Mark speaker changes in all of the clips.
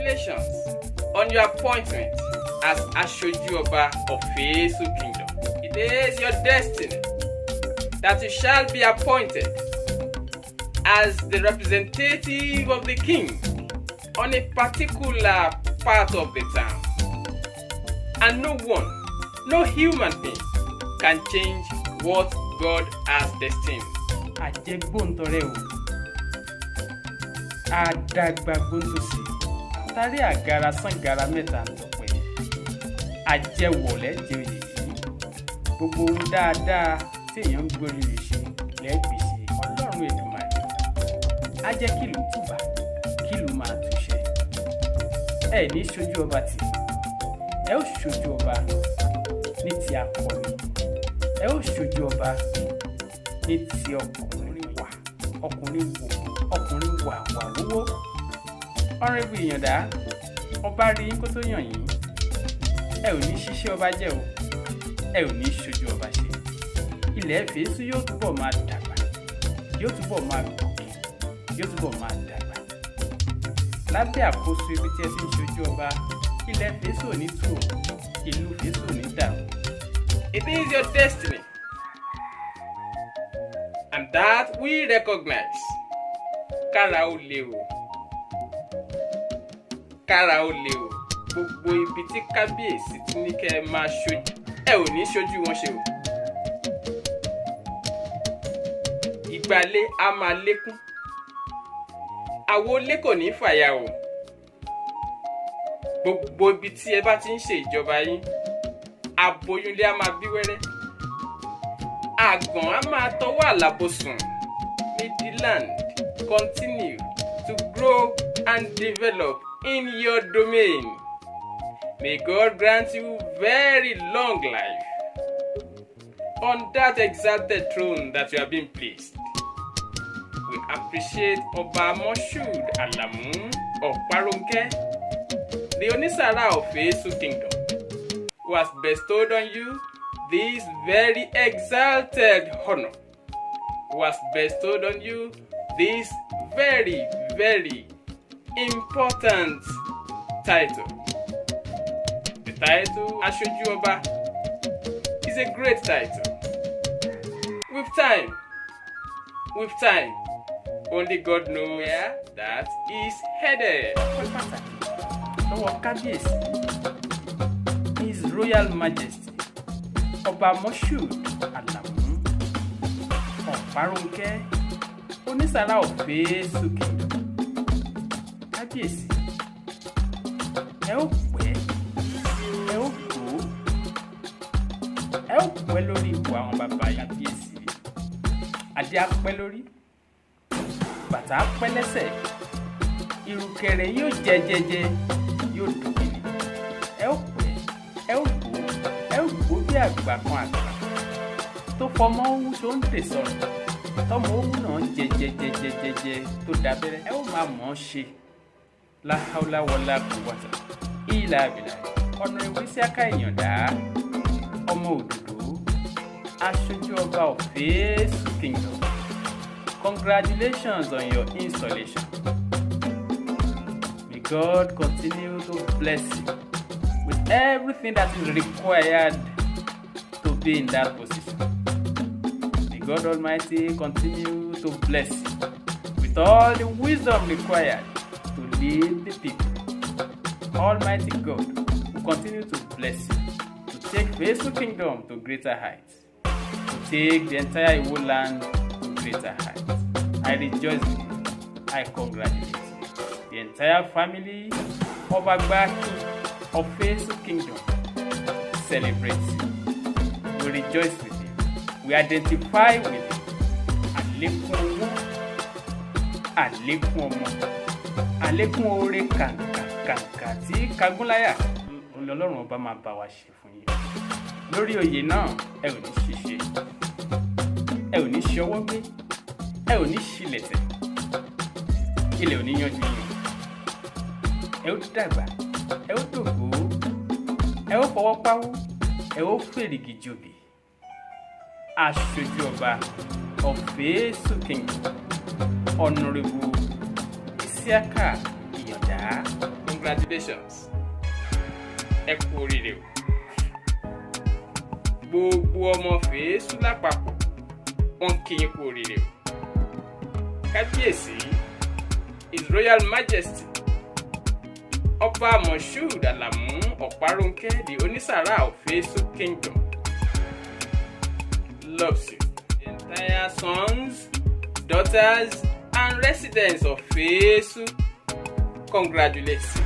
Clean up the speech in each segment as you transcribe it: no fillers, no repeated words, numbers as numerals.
Speaker 1: Congratulations on your appointment as Aṣojú Ọba of Fesu Kingdom. It is your destiny that you shall be appointed as the representative of the king on a particular part of the town. And no one, no human being can change what God has destined.
Speaker 2: Àjẹgbóǹtọrẹ o, àdàgbàgbóǹtòsí tárí àgàrà sàngàrà mẹ́ta ń tọpẹ́ àjẹwọ̀lẹ́ jẹ oyè yìí. Gbogbo ohun dáadáa tí èèyàn ń gbórí rẹ̀ ṣe lẹ́ẹ̀gbẹ́ ṣe. Ọlọ́run Èdùmàrè á jẹ́ kílùú tùbà, kílùú máa túṣẹ. Ẹ ní ṣojú ọba tì, ẹ ó ṣojú ọba ní ti akọni, ẹ ó ṣojú ọba ní ti ọkùnrin wà, ọkùnrin wò, ọkùnrin wà wà wówó. Honourable Ìyàndá, ọba rí yín kó tó yàn yín. Ẹ ò ní ṣiṣẹ́ ọba jẹ́ o, ẹ ò ní ṣojú ọba ṣe. Ilẹ̀ Fèésù yóò túbọ̀ máa dàgbà, yóò túbọ̀ máa gòkè, yóò túbọ̀ máa dàgbà lábẹ́ àkóso ibi tí ẹ ti ń ṣojú ọba. Ilẹ̀ Fèésù ò ní tù o, ìlú Fèésù ò ní dàrú.
Speaker 1: It is your destiny, and that we recognize. Kára ó le o, kára ó le o. Gbogbo ibi tí kábíyèsí ti ní kẹ́ ẹ máa ṣojú, ẹ ò ní ṣojú wọn ṣe o. Ìgbàlé á máa lékún. Àwo ilé kò ní fàya o. Gbogbo ibi tí ẹ bá ti ń ṣe ìjọba yín, aboyúnlé á máa bí wẹ́rẹ́, àgàn á máa tọwọ́ àlàbòsùn. May the land continue to grow and develop in your domain. May God grant you very long life on that exalted throne that you have been placed. We appreciate Ọba Moshood Alamu Ọ̀párónkẹ́, the Onisara of Fesu Kingdom, who has bestowed on you this very exalted honor, who has bestowed on you this very, very important title. The title Aṣojú Ọba is a great title. With time, only God knows where that is headed.
Speaker 2: Ọpẹ́ pàtàkì lọ́wọ́ kábíyèsí, His Royal Majesty Ọba Moshood Alamu Ọ̀párónkẹ́, Onísàrà of Fesu Kingdom. Kábíyèsí, ẹ ó pẹ́, ẹ ó gbó, ẹ ó pẹ́ lórí ipò àwọn bàbá. Kábíyèsí, adé á pẹ́ lórí, bàtà á pẹ́ lẹ́sẹ̀, ìrùkẹ̀rẹ̀ yóò jẹjẹjẹ, yóò dòkìnì. Ẹ ó pẹ́, ẹ ó gbó, ẹ ó gbó bí àgbà kan, àgbà tó fọmọ owú tó ń dè sọ̀rọ̀, tọmọ owú náà jẹjẹjẹjẹjẹjẹ tó dábẹ́rẹ́. Ẹ ó máa mọ̀ ọ́n ṣe. Láháúlá wọlá quwwata ìlà àbìlà. Honourable Isiaka Ìyàndá ọmọ Òdòdó, Aṣojú Ọba of Fesu Kingdom, congratulations on your installation. May God continue to bless you with everything that is required to be in that position. May God Almighty continue to bless you with all the wisdom required to lead the people. Almighty God will continue to bless you to take Fesu Kingdom to greater heights, to take the entire Iwo land to greater heights. I rejoice with you. I congratulate you. The entire family of Agbaki of Fesu Kingdom celebrates you. We rejoice with you. We identify with you. Àlékún owó, àlékún ọmọ, àlékún oore kàǹkà kàǹkà tí kagúnláyà Ọlọ́run Ọba máa bá wa ṣe fún yín lórí oyè náà. Ẹ ò ní ṣìṣe, ẹ ò ní ṣọwọ́ gbé, ẹ ò ní ṣílẹ̀tẹ̀, ilẹ̀ ò ní yanjú yín. Ẹ ó dàgbà, ẹ ó dògbó, ẹ ó fọwọ́ páwú, ẹ ó fèrìgì jòbì. Aṣojú Ọba of Fesu Kingdom, Honourable Isiaka Ìyàndá.
Speaker 1: Congratulations, ẹ kú oríire o. Gbogbo ọmọ Fèésù lápapọ̀, wọ́n kí yín kú oríire o. Kábíyèsí, His Royal Majesty Ọba Moshood Alamu Ọ̀párónkẹ́, the Onísàrà of Fèésù Kingdom, loves you. The entire sons, daughters and residents of Fèésù congratulates you.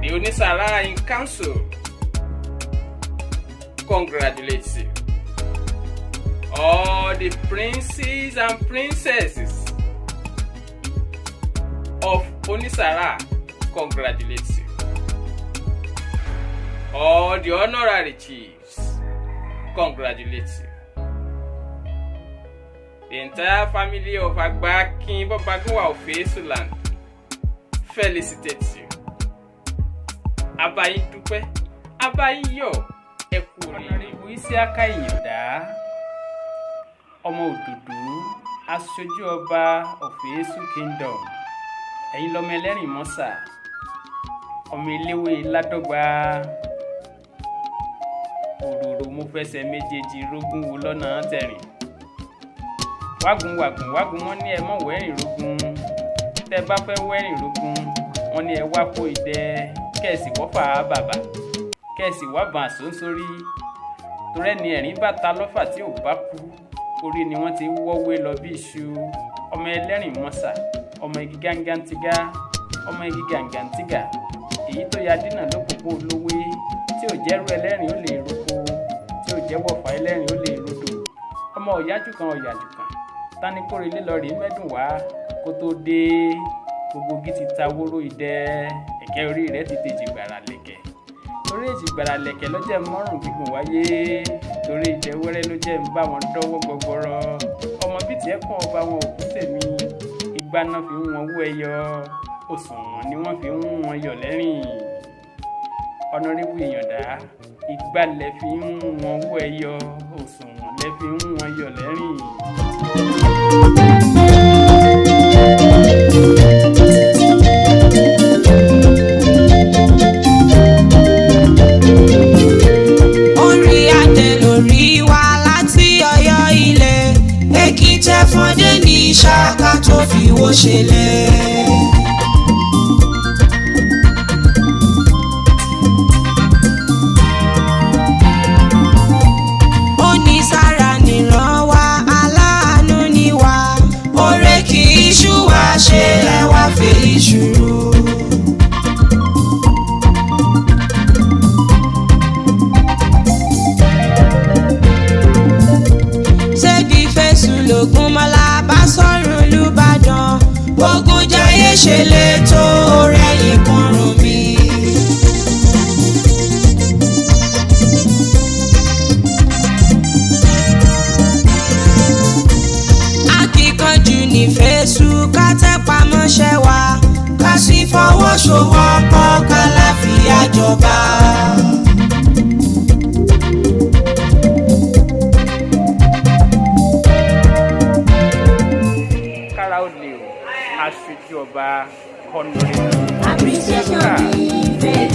Speaker 1: The Onisara in Council congratulates you. All the princes and princesses of Onisara congratulates you. All the honorary chiefs congratulates you. The entire family of Agbakin Bobagunwa of Fesuland felicitates you. A bá yín dúpẹ́, a bá yín yọ̀, ẹ kú oríire.
Speaker 2: Honourable Isiaka Ìyàndá, ọmọ Òdòdó, aṣojú ọba of Èésù Kingdom, ẹ̀yin lọ́mọ ẹlẹ́rìn mọ́sà, ọmọ eléwé ládọ́gba òróró. Mo fẹsẹ̀ méjèèjì rógún wo lọ́nà tẹ̀rìn wágùn wàgùn wágùn. Wọ́n ní ẹ mọ̀ wẹ́rìn rógún. Tẹ́ bá fẹ́ wẹ́rìn rógún, wọ́n ní ẹ wá kó idẹ, kẹ̀sì wọ́fà bàbà, kẹ̀sì wá bàn sóńsórí, torí ẹni ẹ̀rín bá ta lọ́fà tí ò bá kú, orí ni wọ́n ti wọ́wé lọ bí iṣu. Ọmọ ẹlẹ́rìn mọ́sà, ọmọ igi gángantigá, ọmọ igi gàngàntígà, èyí tó ya dínà lópòpó olówé, tí ò jẹ́rú ẹlẹ́rìn ó lè roko, tí ò jẹ́ wọ̀fà ẹlẹ́rìn ó lè rodò. Ọmọ ọ̀yájú kan, ọ̀yàjù kan, tani kórelé lọ rèé mẹ́dùn wá. Kó tó dé, gbogbo igi ti ta wóró idẹ, ẹ̀kẹ́ orí rẹ̀ ti tèjì gbàrà lẹ̀kẹ̀, torí èjì gbàrà lẹ̀kẹ̀ ló jẹ́ mọ́rùn gígùn wáyé, torí ìjẹ́ wẹ́rẹ́ ló jẹ́ ń bá wọn dọ́wọ́ gbọgbọrọ. Ọmọ bíi tiẹ̀ kàn ọba wọn òkú tèmi. Ìgbà náà fi ń wọn wú ẹyọ, òṣùwọ̀n ni wọ́n fi ń wọn yọ̀ lẹ́rìn. Honourable Ìyàndá, ìgbà lẹ fi ń wọn wú ẹyọ, òṣùwọ̀n lẹ fi ń wọn yọ̀ lẹ́rìn.
Speaker 3: Orí adé lórí wa láti Ọ̀yọ́ ilé, Èkìtì Ẹfọ̀ndé ní Ṣáká tó fi wó ṣẹlẹ̀. Onísàrà nìran wa, aláàánú ni wá, oore kì í ṣú wa ṣe, ẹ wá fèyí ṣùrù. Ṣebí fẹ̀sùn lògùn mọ́lá bá sọ̀rùn lùbàdàn, ogun jayé ṣe lè tó rẹ̀yìn kúrùn mi. Akíkanjú ní fẹ̀sùn, ká tẹpá mọ́ṣẹ́ wa, ká sì fọwọ́sowọ́pọ̀ kálàfíà jọba.
Speaker 2: Kára ó lè o, aṣojú ọba Honourable
Speaker 4: Appreciation ní ìfẹ́.